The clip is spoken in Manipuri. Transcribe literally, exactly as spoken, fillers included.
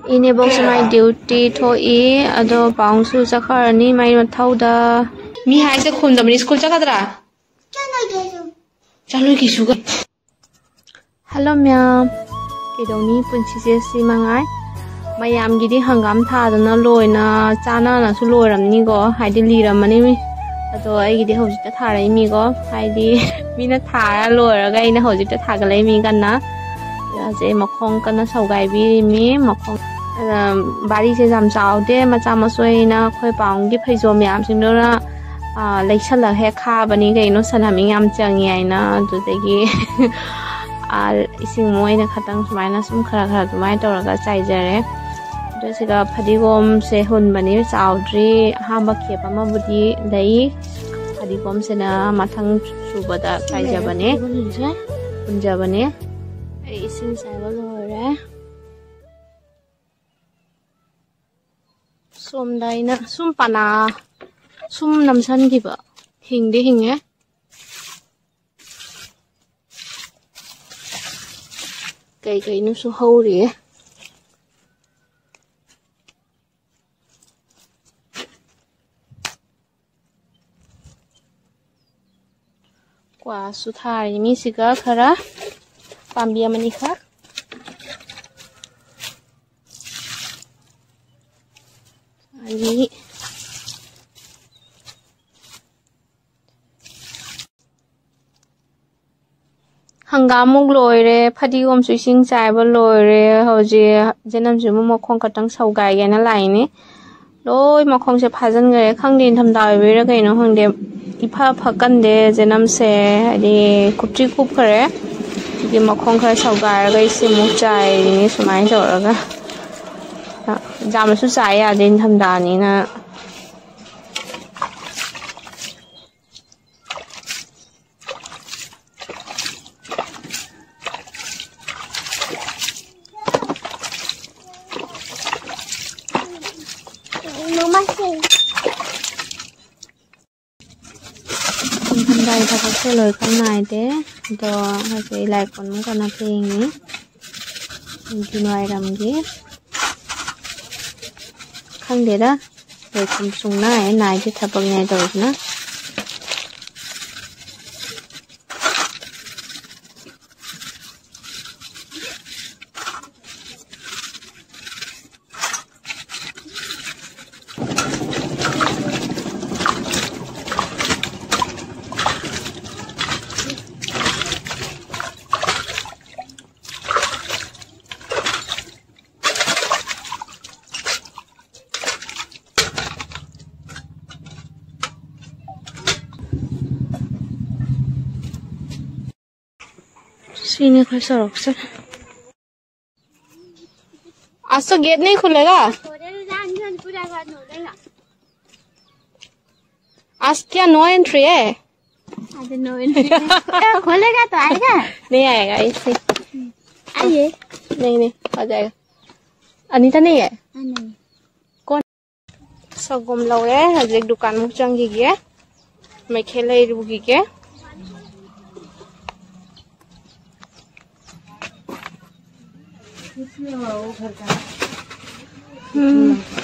ꯏꯅꯦꯕꯣꯛꯁꯨ ꯃꯥꯏ ꯗ꯭ꯌꯨꯇꯤ ꯊꯣꯛꯏ, ꯑꯗꯣ ꯄꯥꯎꯁꯨ ꯆꯠꯈ꯭ꯔꯅꯤ ꯃꯥꯏ ꯃꯊꯧꯗ꯫ ꯃꯤ ꯍꯥꯏꯁꯦ ꯈꯨꯝꯗꯕꯅꯤ, ꯁ꯭ꯀꯨꯜ ꯆꯠꯀꯗ꯭ꯔꯥ? ꯆꯠꯂꯣꯏ ꯀꯩꯁꯨ꯫ ꯍꯜꯂꯣ ꯃꯌꯥꯝ, ꯀꯩꯗꯧꯅꯤ ꯄꯨꯟꯁꯤꯁꯦ ꯁꯤ ꯃꯉꯥꯏ꯫ ꯃꯌꯥꯝꯒꯤꯗꯤ ꯍꯪꯒꯥꯝ ꯊꯥꯗꯅ ꯂꯣꯏꯅ ꯆꯥꯅꯅꯁꯨ ꯂꯣꯏꯔꯝꯅꯤꯀꯣ, ꯍꯥꯏꯗꯤ ꯂꯤꯔꯝꯃꯅꯤ ꯃꯤ꯫ ꯑꯗꯣ ꯑꯩꯒꯤꯗꯤ ꯍꯧꯖꯤꯛꯇ ꯊꯥꯔꯛꯏꯃꯤꯀꯣ, ꯍꯥꯏꯗꯤ ꯃꯤꯅ ꯊꯥꯔ ꯂꯣꯏꯔꯒ ꯑꯩꯅ ꯍꯧꯖꯤꯛꯇ ꯊꯥꯒꯠꯂꯛꯏꯃꯤ ꯀꯟꯅ꯫ ꯍꯧꯖꯤꯛ ꯃꯈꯣꯡ ꯀꯟꯅ ꯁꯧꯒꯥꯏꯕꯤꯔꯤꯃꯤ꯫ ꯃꯈꯣꯡ, ꯑ, ꯕꯥꯔꯤꯁꯦ ꯌꯥꯝ ꯆꯥꯎꯗꯦ, ꯃꯆꯥ ꯃꯁꯨ ꯑꯩꯅ ꯑꯩꯈꯣꯏ ꯄꯥꯎꯒꯤ ꯐꯩꯖꯣꯝ ꯃꯌꯥꯝꯁꯤꯡꯗꯨꯅ, ꯑ, ꯂꯩꯁꯜꯂꯒ ꯍꯦꯛ ꯈꯥꯕꯅꯤ ꯀꯩꯅꯣ, ꯁꯟ ꯍꯥꯃꯤꯡ ꯌꯥꯝ ꯆꯪꯉꯤ ꯍꯥꯏꯅ꯫ ꯑꯗꯨꯗꯒꯤ, ꯑ, ꯏꯁꯤꯡ ꯃꯣꯏꯅ ꯈꯇꯪ ꯁꯨꯃꯥꯏꯅ ꯁꯨꯝ ꯈꯔ ꯈꯔ ꯑꯗꯨꯃꯥꯏꯅ ꯇꯧꯔꯒ ꯆꯥꯏꯖꯔꯦ꯫ ꯑꯗꯨ ꯁꯤꯗ ꯐꯗꯤꯒꯣꯝꯁꯦ ꯍꯨꯟꯕꯅꯤ, ꯆꯥꯎꯗ꯭ꯔꯤ, ꯑꯍꯥꯝꯕ ꯈꯦꯞ ꯑꯃꯕꯨꯗꯤ ꯂꯩ꯫ ꯐꯗꯤꯒꯣꯝꯁꯤꯅ ꯃꯊꯪ ꯁꯨꯕꯗ ꯆꯥꯏꯖꯕꯅꯦ, ꯍꯨꯟꯖꯕꯅꯦ꯫ ꯑꯩ ꯏꯁꯤꯡ ꯆꯥꯏꯕ ꯂꯣꯏꯔꯦ꯫ ꯁꯣꯝꯗ ꯑꯩꯅ ꯁꯨꯝ ꯄꯅꯥ ꯁꯨꯝ ꯅꯝꯁꯟꯈꯤꯕ꯫ ꯍꯤꯡꯗꯤ ꯍꯤꯡꯉꯦ꯫ ꯀꯩ ꯀꯩꯅꯣꯁꯨ ꯍꯧꯔꯤꯌꯦ꯫ ꯀ꯭ꯋꯥꯁꯨ ꯊꯥꯔꯤ ꯃꯤꯁꯤꯒ ꯈꯔ, ꯄꯥꯝꯕꯤ ꯑꯃꯅꯤꯈꯛ꯫ ꯑꯅꯤ꯫ ꯍꯪꯒꯥꯝꯃꯨꯛ ꯂꯣꯏꯔꯦ, ꯐꯗꯤꯒꯣꯝꯁꯨ ꯏꯁꯤꯡ ꯆꯥꯏꯕ ꯂꯣꯏꯔꯦ꯫ ꯍꯧꯖꯤꯛ ꯖꯦꯅꯝꯁꯤꯕꯨ ꯃꯈꯣꯡ ꯈꯛꯇꯪ ꯁꯧꯒꯥꯏꯒꯦꯅ ꯂꯥꯛꯏꯅꯦ꯫ ꯂꯣꯏ ꯃꯈꯣꯡꯁꯦ ꯐꯥꯖꯤꯟꯈ꯭ꯔꯦ꯫ ꯈꯪꯗꯦ, ꯅꯤꯡꯊꯝꯊꯥ ꯑꯣꯏꯕꯩꯔꯥ ꯀꯩꯅꯣ ꯈꯪꯗꯦ, ꯏꯐ ꯐꯀꯟꯗꯦ ꯖꯦꯅꯝꯁꯦ, ꯍꯥꯏꯗꯤ ꯀꯨꯞꯇ꯭ꯔꯤ ꯀꯨꯞꯈ꯭ꯔꯦ꯫ ꯑꯗꯒꯤ ꯃꯈꯣꯡ ꯈꯔ ꯁꯧꯒꯥꯏꯔꯒ ꯏꯁꯤꯡꯃꯨꯛ ꯆꯥꯏꯔꯤꯅꯤ ꯁꯨꯃꯥꯏꯅ ꯇꯧꯔꯒ꯫ ꯌꯥꯝꯅꯁꯨ ꯆꯥꯏ ꯌꯥꯗꯦ, ꯅꯤꯡꯊꯝꯊꯥꯅꯤꯅ꯫ ꯅꯤꯡꯊꯝꯊꯥꯒꯤ ꯊꯕꯛꯁꯦ ꯂꯣꯏꯈꯛ ꯅꯥꯏꯗꯦ꯫ ꯑꯗꯣ ꯍꯧꯖꯤꯛ ꯂꯥꯏ ꯀꯣꯟ ꯑꯃꯨꯛ ꯀꯟꯅ ꯐꯦꯡꯉꯤ꯫ ꯅꯨꯡꯊꯤꯜ ꯋꯥꯏꯔꯝꯒꯤ꯫ ꯈꯪꯗꯦꯗ, ꯂꯩꯈꯣꯝ ꯁꯨꯡꯅꯥꯏ ꯅꯥꯏꯗꯦ ꯊꯕꯛꯅꯦ ꯇꯧꯔꯤꯁꯤꯅ꯫ ꯁꯤꯅꯤ ꯑꯩꯈꯣꯏ ꯁꯣꯔꯣꯛꯁꯦ꯫ आज तो गेट नहीं खुलेगा। आज क्या नो एंट्री है? अरे, नो एंट्री। खोलेगा तो आएगा। नहीं आएगा इससे। आइए। नहीं, नहीं, आ जाएगा। अनीता नहीं है। हाँ, नहीं। ꯁꯪꯒꯣꯝ ꯂꯧꯔꯦ꯫ ꯍꯧꯖꯤꯛ ꯗꯨꯀꯥꯟꯃꯨꯛ ꯆꯪꯈꯤꯒꯦ, ꯃꯩꯈꯦꯠ ꯂꯩꯔꯨꯈꯤꯒꯦ꯫ ꯎꯝ꯫